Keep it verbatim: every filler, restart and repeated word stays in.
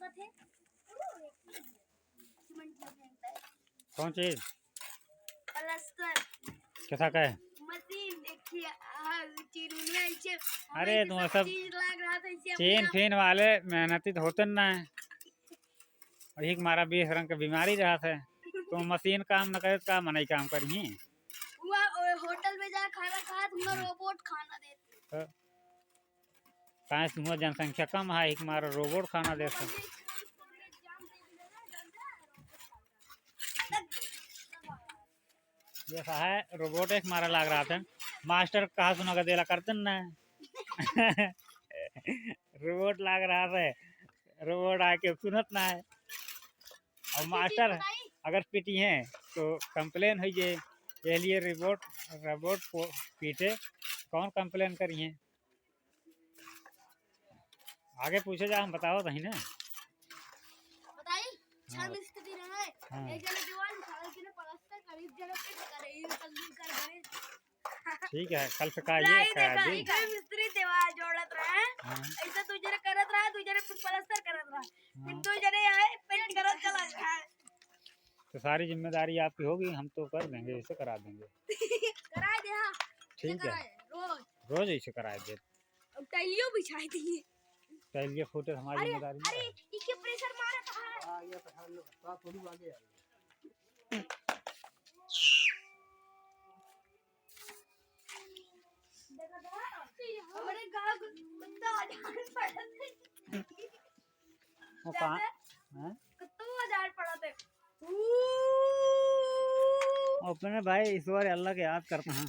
कथे? सीमेंट लग जाता है। कौन चीज? प्लास्टर। कैसा का है? मशीन देखिए, आ, चिरुनिया ऐसे, अरे, हमें तुम सब सब चीज लाग रहा था, ऐसे अपने चेन आप फेन वाले मेहनती तो होते ना है। वही के मारा बीस रंग के बीमारी रहत है। तो मशीन काम न करे तो का मनई काम करिहीं? हुआ, ओ, होटल में जा खाना खात, हुआ हम्म। रोबोट खाना देते। तो काहे से हुआ जनसंख्या कम है, एक मारा रोबोट खाना देते। ये सा है, रोबोट एक मारा लाग रहा था। मास्टर कहा सुना के देला करते ना। रोबोट लाग रहा था, रोबोट आके सुनत ना है। और मास्टर अगर पीटी हैं तो कंप्लेन हो जाए, ये लिए रोबोट, रोबोट को पीटे, कौन कंप्लेन करिए? आगे पूछे जा, हम बताओ तही ना। बताई, छह हाँ। मिस्त्री रहे। हाँ। एक जने दीवार उठावे, एक जने प्लास्टर करे, एक जने पेंट करे, ये तकदीर कर बने। ठीक है, कल से का ये लाई करा देखा, दी। एक मिस्त्री दीवार जोड़त रहे। हाँ। ऐसे दू जने करत रहे, दू जने फिर प्लास्टर करत रहे। फिर हाँ। दू जने आए, पेंट करत चला जाए। तो सारी जिम्मेदारी आपकी होगी, हम तो कर देंगे, इसे करा देंगे। करा दे, हाँ। ठीक है। कराए, रोज। रोज ऐसे कराए दे। अब टाइलियो बिछाए दिए। टाइलियो फूटे तो हमारी अरे, जिम्मेदारी नहीं अरे, है। इके प्रेशर मारा था। हाँ, ये तो हम लोग, तो आप थोड़ी आगे आ गए। हमरे गाँव के कुत्ता हजार पड़त है। वो कहाँ? हैं? कुत्ता हजार पड़त है। अपने भाई ईश्वर अल्लाह के याद करता है।